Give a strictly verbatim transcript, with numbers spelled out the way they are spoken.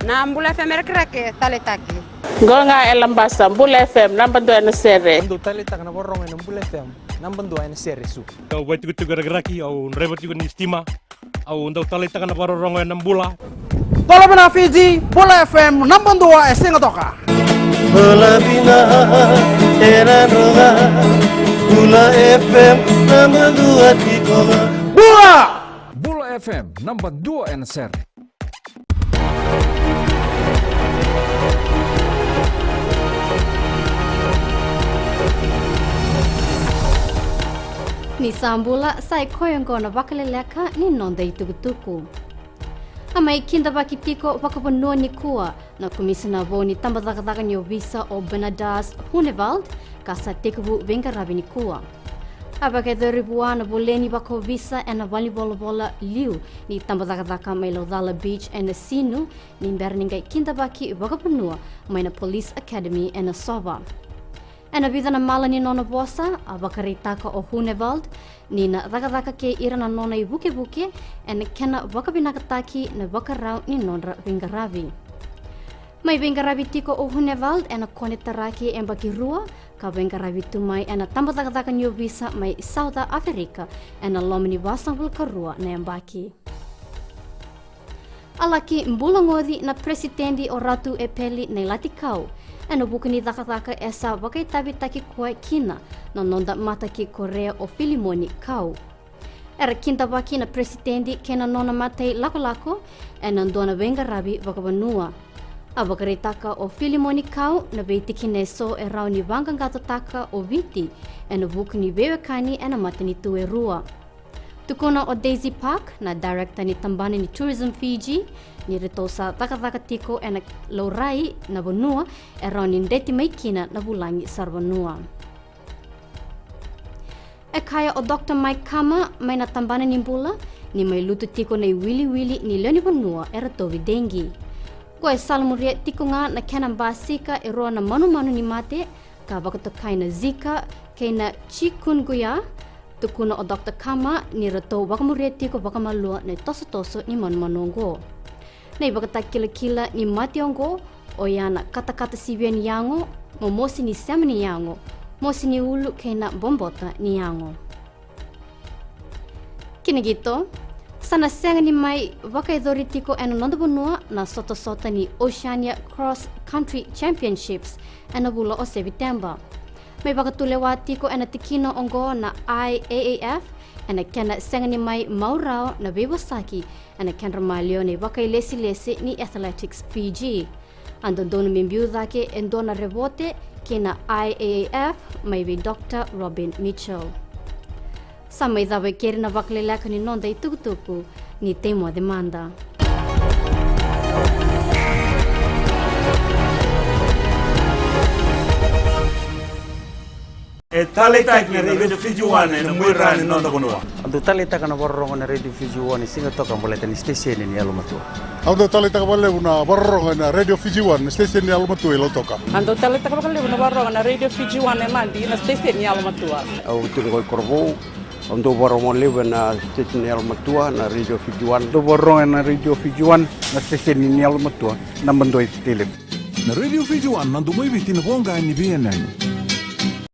Na Bula F M e Rakiraki, taleitaki. Qo ga e Labasa, Bula F M, naba dua ena sere. Au dau taleitaka na vakarorogo ena Bula F M, naba dua ena sere, Su. Au vaitikotiko e Rakiraki, au draiva tiko ni sitima. Au dau taleitaka na vakarorogo ena Bula. Bula vinaka Fiji, Bula F M, naba dua e Sigatoka. Bula vinaka e Nadroga, Bula F M, naba dua tiko ga. Bula! Bula F M, naba dua ena sere. Ni sa bula, sa i koya oqo na vakaleleka ni noda itukutuku. A mai kidavaki tiko vakavanua nikua na komisina vou ni tabacakacaka ni ovisa o Bernardus Huneveld, ka sa tekivu veiqaravi nikua. A vakayacori vua na voleni vakaovisa ena valenivolavola liu ni tabacakacaka mai Laucala Beach ena Sinu, ni bera ni qai kidavaki vakavanua mai na Police Academy ena Sova. Ena vica na mala ni nona vosa, a vakaraitaka o Huneveld ni na cakacaka kei ira na nona ivukevuke ena kena vakavinakataki na vakarau ni nodra veiqaravi. Mai veiqaravi tiko o Huneveld ena konitaraki e yabaki rua, ka veiqaravi tu mai ena tabacakacaka ni ovisa mai Sauca Aferika ena loma ni vasagavulu ka rua na yabaki. A laki bulagoci na peresitedi o Ratu Epeli Nailatikau ena vuku ni cakacaka e sa vakaitavitaki koya kina na noda mataki Korea o Filimoni Kau. Era kidavaki na peresitedi kei na nona matailakolako ena dua na veiqaravi vakavanua. A vakaraitaka o Filimoni Kau na veitikina eso e rawa ni vaqaqacotaka o Viti ena vuku ni veiwekani ena matanitu e rua. Tukuna o Daisy Park, na director ni tabana ni Tourism Fiji, ni ratou sa cakacaka tiko ena laurai na vanua e rawa ni dreti mai kina na vulagi saravanua. E kaya o Doctor Mike Kama mai na tabana ni bula ni mai lutu tiko na iwiliwili ni lewe ni vanua era tauvi dengue. Qo e salamuria tiko ga na kena basika e rua na manumanu ni mate ka vakatokai na Zika kei na Chikungunya. Tukuna o Doctor Kama ni ratou vakamuria tiko vakamalua na itosotoso ni manumanu oqo. Na ivakatakilakila ni mate oqo oya na katakata sivia ni yago, momosi ni sema ni yago, mosi ni ulu kei na bobota ni yago. Kina qito, sa na sega ni mai vakayacori tiko ena noda vanua na sotasota ni Oceania Cross Country Championships ena vula o Seviteba. Mai vakatulewa tiko ena tikina oqo na I A A F ena kena sega ni mai maurau na veivosaki ena kedra maliwa na ivakailesilesi ni Athletics Fiji. A dodonu me biu cake e dua na revote ki na I A A F mai vei Doctor Robin Mitchell. Sa mai cava e keri na vakaleleka ni noda itukutuku, ni tei moce mada. E taleitaki na Radio Fiji One ena muaira ni noda vanua. Au dau taleitaka na vakarorogo na Radio Fiji One e Sigatoka baleta ni siteseni ni yalomatua. Au dau taleitaka vakalevu na vakarorogo ena Radio Fiji One na siteseni ni yalomatua i Lautoka. Au dau taleitaka vakalevu na vakarorogo na Radio Fiji One e Nadi na siteseni ni yalomatua. Au tu qo i Korovou. Au dau vakarorogo vakalevu ena siteseni ni yalomatua na Radio Fiji One. Dau vakarorogo ena Radio Fiji One na siteseni ni yalomatua, naba dua e Tailevu. Na Radio Fiji One, na domo i Viti, na voqa ni veiyanuyanu.